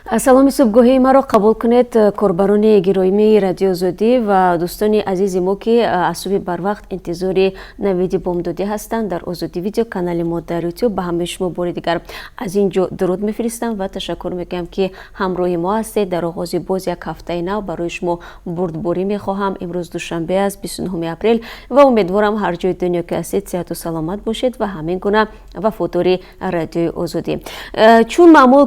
Саломи субҳгоҳии маро қабул кунед, корбарони гиромии Радиои Озодӣ ва дӯстони азизи мо, ки аз субҳи барвақт интизори навиди бомдодӣ ҳастанд дар Озодӣ Видео, канали мо дар Ютуб. Ба ҳамаи шумо бори дигар аз ин ҷо дуруд мефиристам ва ташаккур мекунам, ки ҳамроҳи мо ҳастед. Дар оғози боз як ҳафтаи нав барои шумо бурдборӣ мехоҳам. Имрӯз душанбе аст, 29 апрел, ва умедворам, ҳар ҷои дунё ки ҳастед, сиҳату саломат бошед ва ҳамин гуна вафодори Радиои Озодӣ. Чун маъмул,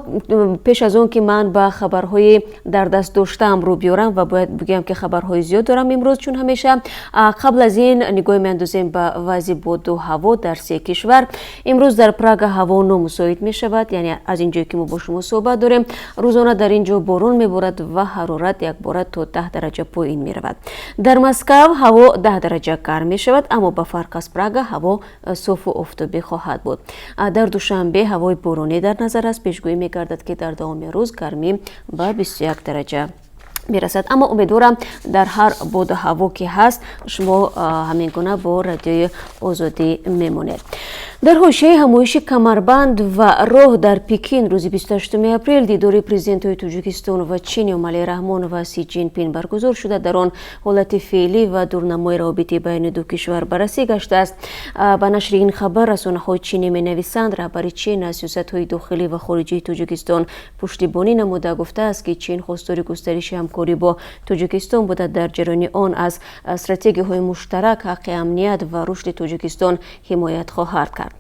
пеш аз он ки ман ба хабарҳои дар даст доштаам рӯ биёрам, ва бояд бигӯям, ки хабарҳои зиёд дорам имрӯз, чун ҳамеша, қабл аз ин нигоҳ меандозем ба вазъи боду ҳаво дар се кишвар. Имрӯз дар Прага ҳаво номусоид мешавад, яъне аз ин ҷое ки мо бо шумо суҳбат дорем, рӯзона дар ин ҷо борон меборад ва ҳарорат якбора то 10 дараҷа поин меравад. Дар Москав ҳаво 10 дараҷа гарм мешавад, аммо ба фарқ аз Прага ҳаво софу офтобӣ хоҳад буд. Дар Душанбе ҳавои боронӣ дар назар аст. Пешгӯӣ мегардад, ки дар давоми рӯз гармӣ ба 21 дараҷа мерасад. Аммо умедворам, дар ҳар боду ҳаво ки ҳаст, шумо ҳамин гуна бо Радиои Озодӣ мемонед. Дар ҳошияи ҳамоиши Камарбанд ва роҳ дар Пекин рӯзи 28 апрел дидори президентҳои Тоҷикистон ва Чин, Эмомалӣ Раҳмон ва Си Ҷинпин, баргузор шуда, дар он ҳолати феълӣ ва дурнамои равобити байни ду кишвар баррасӣ гаштааст. Ба нашри ин хабар расонаҳои чинӣ менависанд, раҳбари Чин аз сиёсатҳои дохилӣ ва хориҷии Тоҷикистон пуштибонӣ намуда, гуфтааст, ки Чин хостори густариши ҳамкорӣ бо Тоҷикистон буда, дар ҷараёни он аз стратегияҳои муштарак, ҳаққи амният ва рушди Тоҷикистон ҳимоят хоҳад кард.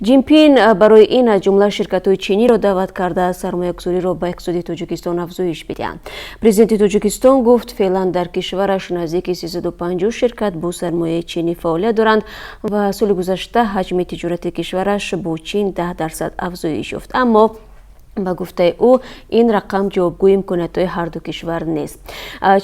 Ҷинпин барои ин аз ҷумла ширкатҳои чиниро даъват карда, сармоягузориро ба иқтисоди Тоҷикистон афзоиш бидиҳанд. Президенти Тоҷикистон гуфт, феълан дар кишвараш наздики 350 ширкат бо сармояи чинӣ фаъолият доранд ва соли гузашта ҳаҷми тиҷорати кишвараш бо Чин 10% афзоиш ёфт. Аммо ба гуфтаи ӯ, ин рақам ҷавобгӯи имкониятҳои ҳарду кишвар нест.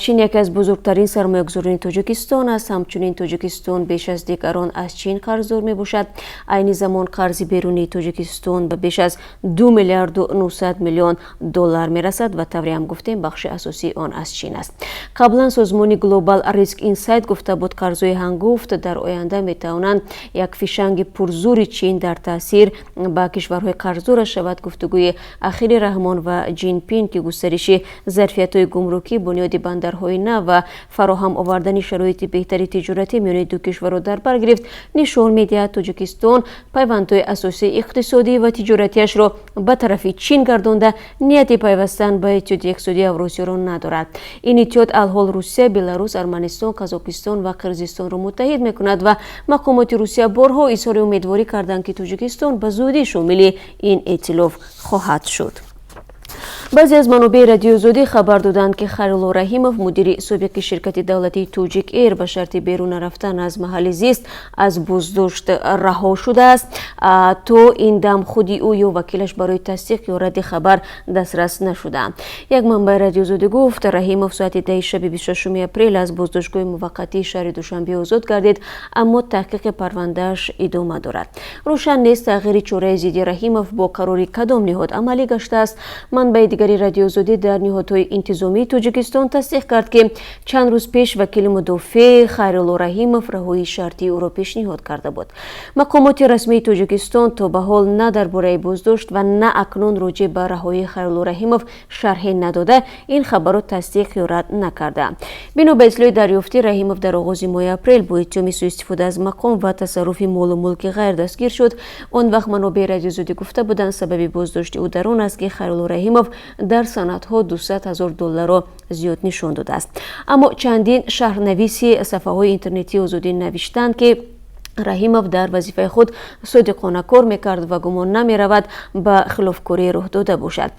Чин яке аз бузургтарин сармоягузорони Тоҷикистон аст. Ҳамчунин Тоҷикистон беш аз дигарон аз Чин қарздор мебошад. Айни замон қарзи берунии Тоҷикистон ба беш аз 2 миллиарду 900 миллион доллар мерасад ва, тавре ҳам гуфтем, бахши асосии он аз Чин аст. Қаблан созмони Global Risk Insight гуфта буд, қарзҳои ҳангуфт дар оянда метавонанд як фишанги пурзури Чин дар таъсир ба кишварҳои қарздора шавад. Гуфтугӯи ахири Раҳмон ва Ҷинпин, ки густариши зарфиятҳои гумрукӣ, бунёди бандарҳои нав ва фароҳам овардани шароити беҳтари тиҷоратӣ миёни ду кишварро дар бар гирифт, нишон медиҳад, Тоҷикистон пайвандҳои асосии иқтисодӣ ва тиҷоратиашро ба тарафи Чин гардонда, нияти пайвастан ба Иттиҳоди Иқтисодии Авросиёро надорад. Ин иттиҳод алҳол Русия, Беларус, Арманистон, Қазоқистон ва Қирғизистонро муттаҳид мекунад ва мақомоти Русия борҳо изҳори умедворӣ карданд, ки Тоҷикистон ба зудӣ шомили ин эътилоф хоҳад шуд. Баъзе аз манобеи Радиои Озодӣ хабар доданд, ки Хайрулло Раҳимов, мудири собиқи ширкати давлатии Тоҷик Эйр, ба шарти берун нарафтан аз маҳалли зист аз боздошт раҳо шудааст. То ин дам худи ӯ ё вакилаш барои тасдиқ ё радди хабар дастрас нашудаанд. Як манбаи Радиои Озодӣ гуфт, Раҳимов соати 10-и шаби 26 апрел аз боздоштгоҳи муваққатии шаҳри Душанбе озод гардид, аммо таҳқиқи парвандааш идома дорад. Рӯшан нест, тағйири чораи зидди Раҳимов бо қарори кадом ниҳод амалӣ гаштааст. Манбаи дигари Радиои Озодӣ дар ниҳодҳои интизомии Тоҷикистон тасдиқ кард, ки чанд рӯз пеш вакили мудофеъ Хайрулло Раҳимов раҳоии шартии ӯро пешниҳод карда буд. Мақомоти расмии Тоҷикистон то ба ҳол на дар бораи боздошт ва на акнун роҷеъ ба раҳоии Хайрулло Раҳимов шарҳе надода, ин хабарро тасдиқ ё рад накардаанд. Бино ба иттилои дарёфтӣ, Раҳимов дар оғози моҳи апрел бо иттиҳоми суистифода аз мақом ва тасарруфи молу мулки ғайр дастгир шуд. Он вақт манобеи Радиои Озодӣ гуфта буданд, сабаби боздошти ӯ дар он аст, ки Хайрулло Раҳимов дар санадҳо 200 ҳазор долларро зиёд нишон додааст. Аммо чандин шарҳнависи сафҳаҳои интернетии Озодӣ навиштанд, ки Раҳимов дар вазифаи худ содиқона кор мекард ва гумон намеравад, ба хилофкорӣ роҳ дода бошад.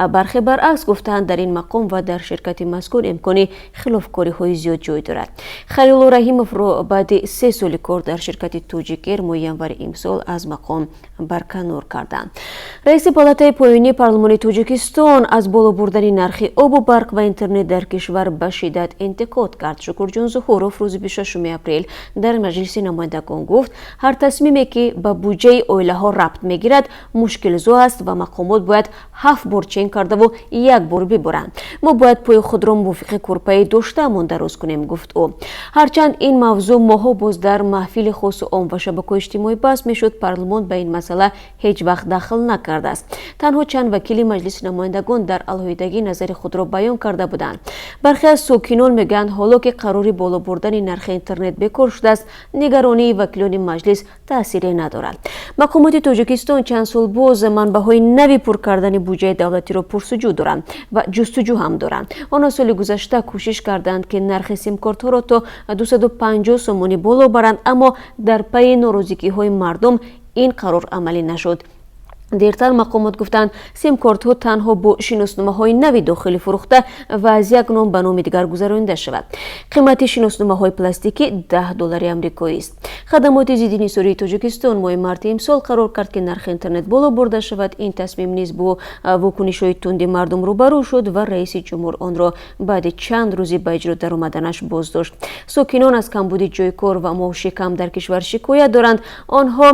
Бархе баръакс гуфтаанд, дар ин мақом ва дар ширкати мазкур имкони хилофкориҳои зиёд ҷой дорад. Хайрулло Раҳимовро баъди 3 соли кор дар ширкати Тоҷик Эйр моҳи январи имсол аз мақом барканор карданд. Раиси палатаи поёнии парлумони Тоҷикистон аз боло бурдани нархи обу барқ ва интернет дар кишвар ба шиддат интиқод кард. Шукурҷон Зуҳуров рӯзи 26 апрел дар Маҷлиси намояндагон Гуфт, ҳар тасмиме, ки ба буҷаи оилаҳо рабт мегирад, мушкилзо аст ва мақомот бояд 7 бор чен кардаву як бор бибуранд. Мо бояд пои худро мувофиқи кӯрпаи доштаамон дароз кунем, гуфт ӯ. Ҳарчанд ин мавзӯъ моҳҳо боз дар маҳфили хосу ом ва шабакаҳои иҷтимоӣ баҳс мешуд, парлумон ба ин масъала ҳеҷ вақт дахл накардааст. Танҳо чанд вакили Маҷлиси намояндагон дар алоҳидагӣ назари худро баён карда буданд. Бархе аз сокинон мегӯянд, ҳоло ки қарори боло бурдани нархи интернет бекор шудааст, нигаронии вакилони маҷлис таъсире надорад. Мақомоти Тоҷикистон чанд сол боз манбаъҳои нави пур кардани буҷаи давлатиро пурсуҷӯ доранд ва ҷустуҷӯ ҳам доранд. Онҳо соли гузашта кӯшиш карданд, ки нархи симкортҳоро то 250 сомонӣ боло баранд, аммо дар пайи норозигиҳои мардум ин қарор амалӣ нашуд. Дертар мақомот гуфтанд, симкортҳо танҳо бо шиносномаҳои нави дохилӣ фурӯхта ва аз як ном ба номи дигар гузаронида шавад. Қимати шиносномаҳои пластикӣ 10 доллари амрикоист. Хадамоти зидди инҳисории Тоҷикистон моҳи марти имсол қарор кард, ки нархи интернет боло бурда шавад. Ин тасмим низ бо вокунишҳои тунди мардум рӯбарӯ шуд ва раиси ҷумҳур онро баъди чанд рӯзи ба иҷро даромаданаш боздошт. Сокинон аз камбуди ҷойи кор ва маоши кам дар кишвар шикоят доранд. Онҳо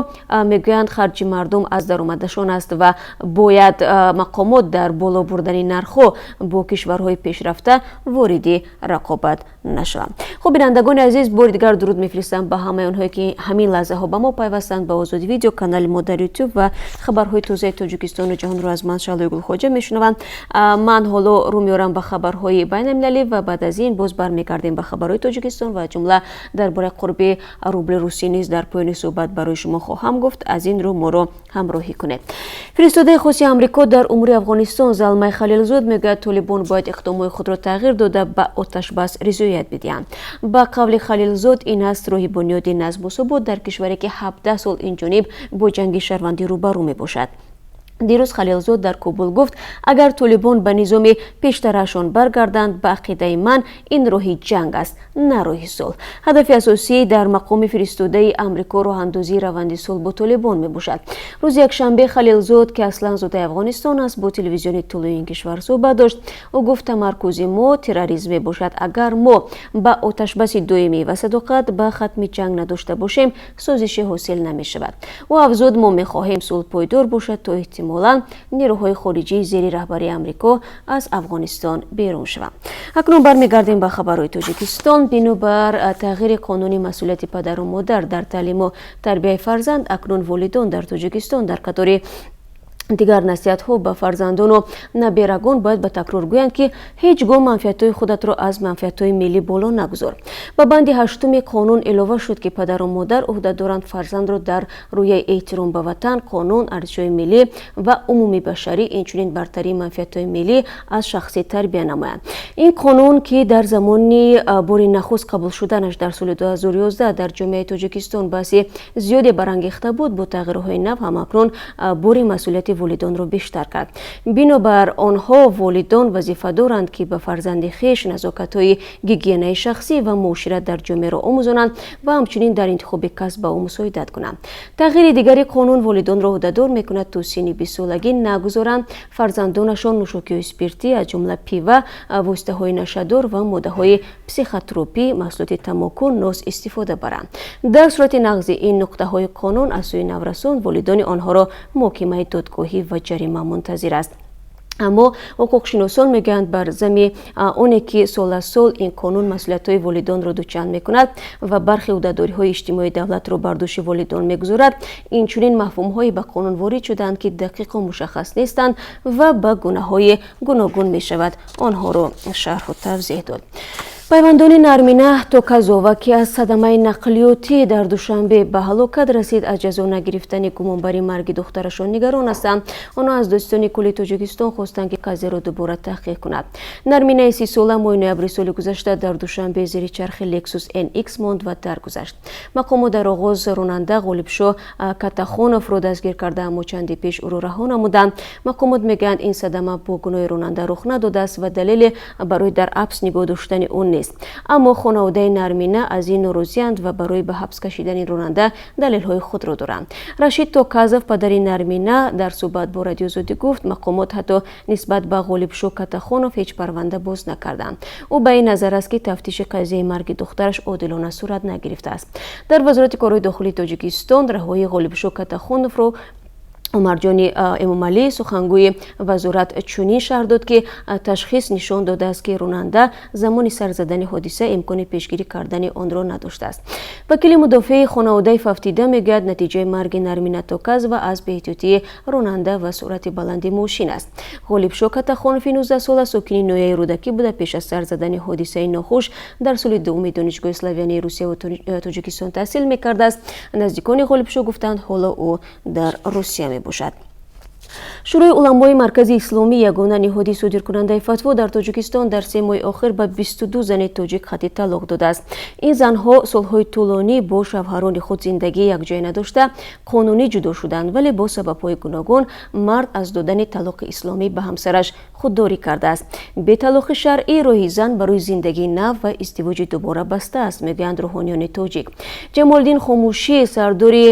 мегӯянд, харҷи мардум аз даромадашон аст ва бояд мақомот дар боло бурдани нархҳо бо кишварҳои пешрафта вориди рақобат нашаванд. Хуб, бинандагони азиз, бори дигар дуруд мефиристам ба ҳамаи онҳое, ки ҳамин лаҳзаҳо ба мо пайвастанд, ба Озоди Видео, канали мо дар Ютуб, ва хабарҳои тозаи Тоҷикистону ҷаҳонро аз ман, Шаҳлои Гулхоҷа, мешунаванд. Ман ҳоло рӯ меорам ба хабарҳои байналмилалӣ ва баъд аз ин боз бармегардем ба хабарҳои Тоҷикистон ва ҷумла дар бораи қурби рубли русӣ низ дар поёни суҳбат барои шумо хоҳам гуфт. Аз ин рӯ моро ҳамроҳӣ кунед. Фиристодаи хоси Амрико дар умури Афғонистон Залмай Халилзод мегӯяд, Толибон бояд иқдомҳои худро тағйир дода, ба оташбас ризоят бидиҳанд. Ба қавли Халилзод, ин аст роҳи бунёди назму субот дар кишваре, ки 17 сол инҷониб бо ҷанги шаҳрвандӣ рӯбарӯ мебошад. Дирӯз Халилзод дар Кобул гуфт, агар Толибон ба низоми пештарашон баргарданд, ба ақидаи ман, ин роҳи ҷанг аст, на роҳи сулҳ. Ҳадафи асосӣ дар мақоми фиристодаи Амрико роҳандозии раванди сулҳ бо Толибон мебошад. Рӯзи якшанбе Халилзод, ки аслан зодаи Афғонистон аст, бо телевизиони тулӯи ин кишвар суҳбат дошт. Ӯ гуфт, тамаркузи мо терроризм мебошад. Агар мо ба оташбаси доимӣ ва садоқат ба хатми ҷанг надошта бошем, созише ҳосил намешавад. Ӯ афзуд, мо мехоҳем сулҳ пойдор бошад, то эҳтимолан нерӯҳои хориҷӣ зери раҳбарии Амрико аз Афғонистон берун шаванд. Акнун бармегардем ба хабарҳои Тоҷикистон. Бинобар тағйири қонуни масъулияти падару модар дар таълиму тарбияи фарзанд, акнун волидон дар Тоҷикистон дар қатори дигар насиҳатҳо ба фарзандону наберагон бояд ба такрор гӯянд, ки ҳеҷ гоҳ манфиатҳои худатро аз манфиатҳои миллӣ боло нагузор. Ба банди ҳаштуми қонун илова шуд, ки падару модар ӯҳда доранд фарзандро дар рӯяи эҳтиром ба ватан, қонун, арзишҳои миллӣ ва умумибашарӣ, инчунин бартарии манфиатҳои миллӣ аз шахсӣ тарбия намоянд. Ин қонун, ки дар замони бори нахуст қабул шуданаш дар соли 2011 дар ҷомеаи Тоҷикистон баҳси зиёде барангехта буд, бо тағйирҳои нав ҳамакнун бори масъулияти волидонро бештар кард. Бинобар онҳо волидон вазифа доранд, ки ба фарзанди хеш назокатҳои гигиенаи шахсӣ ва муошират дар ҷомеаро омӯзонанд ва ҳамчунин дар интихоби касб ба ӯ мусоидат кунанд. Тағйири дигари қонун волидонро ӯҳдадор мекунад, то синни 20-солагӣ нагузоранд фарзандонашон нӯшокиҳои спиртӣ, аз ҷумла пива, воситаҳои нашадор ва моддаҳои психотропӣ, маҳсулоти тамоку, нос истифода баранд. Дар сурати нақзи ин нуқтаҳои қонун аз сӯи наврасон, волидони онҳоро муҳокимаи додгоҳӣ ва ҷарима мунтазир аст. Аммо ҳуқуқшиносон мегӯянд, бар зами оне ки сол аз сол ин қонун масъулиятҳои волидонро дучанд мекунад ва бархе ӯҳдадориҳои иҷтимоии давлатро бар дӯши волидон мегузорад, инчунин мафҳумҳое ба қонун ворид шудаанд, ки дақиқу мушаххас нестанд ва ба гунаҳои гуногун мешавад онҳоро шарҳу тавзеҳ дод. Пайвандони Нармина Токазова, ки аз садамаи нақлиётӣ дар Душанбе ба ҳалокат расид, аз ҷазо нагирифтани гумонбари марги духтарашон нигарон ҳастанд. Онҳо аз Додситони кулли Тоҷикистон хостанд, ки қазияро дубора таҳқиқ кунад. Нарминаи 30-сола моҳи ноябри соли гузашта дар Душанбе зери чархи Лексус NX монд ва даргузашт. Мақомот дар оғоз ронанда Ғолибшоҳ Катахоновро дастгир карда, аммо чанде пеш ӯро раҳо намуданд. Мақомот мегӯянд, ин садама бо гуноҳи ронанда рух надодааст ва далеле барои дар ҳабс нигоҳ доштани ӯ нест. Нест. Аммо хонаводаи Нармина аз ин норозианд ва барои ба ҳабс кашидани ронанда далелҳои худро доранд. Рашид Токазов, падари Нармина, дар суҳбат бо Радиои Озодӣ гуфт, мақомот ҳатто нисбат ба Ғолибшо Катахонов ҳеҷ парванда боз накарданд. Ӯ ба ин назар аст, ки тафтиши қазияи марги духтараш одилона сурат нагирифтааст. Дар Вазорати корҳои дохилии Тоҷикистон раҳоии Ғолибшо Катахоновро Умарҷони Эмомалӣ, сухангӯи вазорат, чунин шарҳ дод, ки ташхис нишон додааст, ки ронанда замони сар задани ҳодиса имкони пешгирӣ кардани онро надоштааст. Вакили мудофеи хонаводаи фавтида мегӯяд, натиҷаи марги Нармина Токазова аз беэҳтиётии ронанда ва суръати баланди мошин аст. Ғолибшо Катахонови 19-сола сокини ноҳияи Рӯдакӣ буда, пеш аз сар задани ҳодисаи нохуш дар соли дуввуми Донишгоҳи славянии Русияву Тоҷикистон таҳсил мекардааст. Наздикони Ғолибшо гуфтанд, ҳоло ӯ дар Русия мебошад. Шӯрои уламои Маркази Исломӣ, ягона ниҳоди содиркунандаи фатво дар Тоҷикистон, дар 3 моҳи охир ба 22 зани тоҷик хати талоқ додааст. Ин занҳо солҳои тӯлонӣ бо шавҳарони худ зиндагии якҷоя надошта, қонунӣ ҷудо шуданд, вале бо сабабҳои гуногун мард аз додани талоқи исломӣ ба ҳамсараш худдорӣ кардааст. Бе талоқи шаръӣ роҳи зан барои зиндагии нав ва издивоҷи дубора баста аст, мегӯянд рӯҳониёни тоҷик. Ҷамолиддин Хомӯшӣ, сардори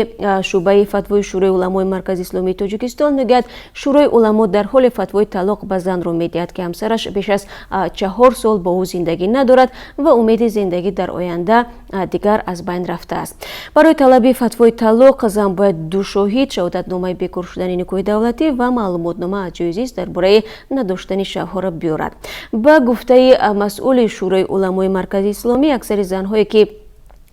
шӯъбаи фатвои Шӯрои уламои Маркази Исломии Тоҷикистон, мегӯяд, Шӯрои уламо дар ҳоле фатвои талоқ ба занро медиҳад, ки ҳамсараш беш аз 4 сол бо ӯ зиндагӣ надорад ва умеди зиндагӣ дар оянда дигар аз байн рафтааст. Барои талаби фатвои талоқ зан бояд ду шоҳид, шаҳодатномаи бекор шудани никоҳи давлатӣ ва маълумотнома аз ҷои зист дар бораи надоштани шавҳарро биёрад. Ба гуфтаи масъули Шӯрои уламои Маркази Исломӣ, аксари занҳое, ки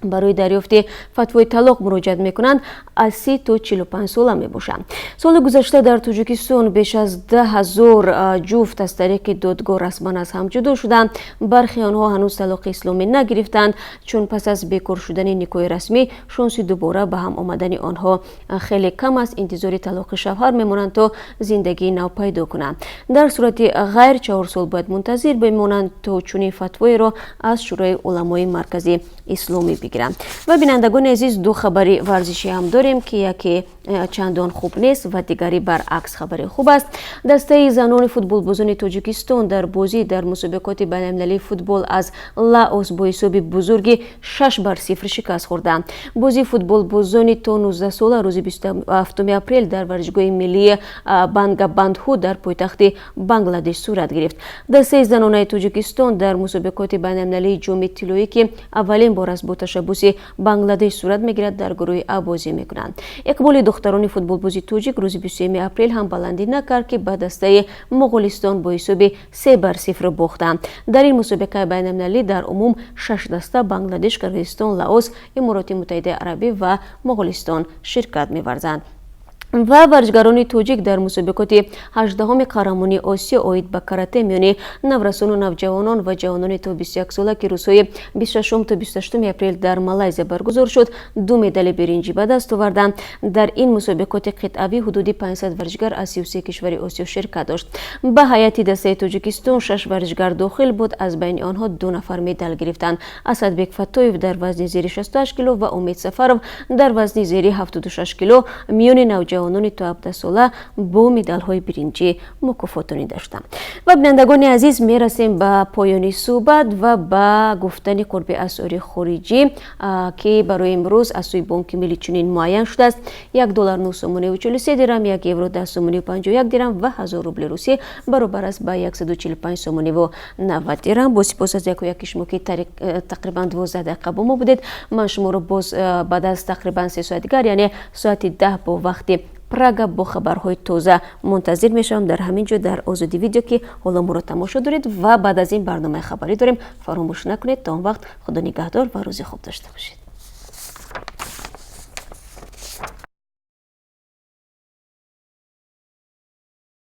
барои дарёфти фатвои талоқ муроҷиат мекунанд, аз 30 то 45 сола мебошанд. Соли гузашта дар Тоҷикистон беш аз 10 000 ҷуфт аз тариқи додгоҳ расман аз ҳам ҷудо шуданд. Бархе онҳо ҳанӯз талоқи исломӣ нагирифтанд, чун пас аз бекор шудани никоҳи расмӣ шонси дубора ба ҳам омадани онҳо хеле кам аст. Интизори талоқи шавҳар мемонанд, то зиндагии нав пайдо кунанд. Дар сурати ғайр 4 сол бояд мунтазир бимонанд, то чунин фатвоеро аз Шӯрои уламои Маркази Исломӣ бигиранд. Ва, бинандагони азиз, ду хабари варзишӣ ҳам дорем, ки яке чандон хуб нест ва дигари баръакс хабари хуб аст. Дастаи занони футболбозони Тоҷикистон дар бозӣ дар мусобиқоти байналмилалии футбол аз Лаос бо ҳисоби бузурги 6 бар 0 шикаст хӯрданд. Бозии футболбозони то 19 сола рӯзи 27 апрел дар варзишгоҳи миллии Бангабандҳу дар пойтахти Бангладеш сурат гирифт. Дастаи занонаи Тоҷикистон дар мусобиқоти байналмилалии Ҷоми тиллоӣ, ки аввалин бор аст бо ташаббуси Бангладеш сурат мегирад, дар гурӯҳи А бозӣ мекунанд. Иқболи духтарони футболбози тоҷик рӯзи 23 апрел ҳам баландӣ накард, ки ба дастаи Моғулистон бо ҳисоби 3 бар 0 бохтанд. Дар ин мусобиқаи байналмилалӣ дар умум шаш даста: Бангладеш, Қирғизистон, Лаос, Имороти Муттаҳидаи Арабӣ ва Моғулистон ширкат меварзанд. Ва варзишгарони тоҷик дар мусобиқоти 18-уми қаҳрамонии Осиё оид ба карате миёни наврасону навҷавонон ва ҷавонони то 21 сола, ки рӯзҳои 26 то 28 апрел дар Малайзия баргузор шуд, ду медали биринҷӣ ба даст оварданд. Дар ин мусобиқоти қитъавӣ ҳудуди 500 варзишгар аз 33 кишвари Осиё ширкат дошт. Ба ҳайати дастаи Тоҷикистон шаш варзишгар дохил буд. Аз байни онҳо ду нафар медал гирифтанд: Асадбек Фаттоев дар вазни зери 68 кило ва Умед Сафаров дар вазни зери 76 кило миёни навҷавонони то 17 сола бо медалҳои биринҷӣ мукофотонида шуданд. Ва, бинандагони азиз, мерасем ба поёни суҳбат ва ба гуфтани қурби асъори хориҷӣ, ки барои имрӯз аз сӯи Бонки Миллӣ чунин муайян шудааст: 1 доллар 9 сомониву 43 дирам, 1 евро 10 сомониву 51 дирам ва 1000 рубли русӣ баробар аст ба 145 сомониву 90 дирам. Бо сипос аз яку яки шумо, ки тақрибан 12 дақиқа бо мо будед. Ман шуморо боз баъд аз тақрибан 3 соат дигар, яъне соати 10 бо вақти Прага, бо хабарҳои тоза мунтазир мешавам дар ҳамин ҷо, дар Озодӣ Видео, ки ҳоло моро тамошо доред. Ва баъд аз ин барномаи хабарӣ дорем, фаромӯш накунед. То он вақт Худо нигаҳдор ва рӯзи хуб дошта бошед.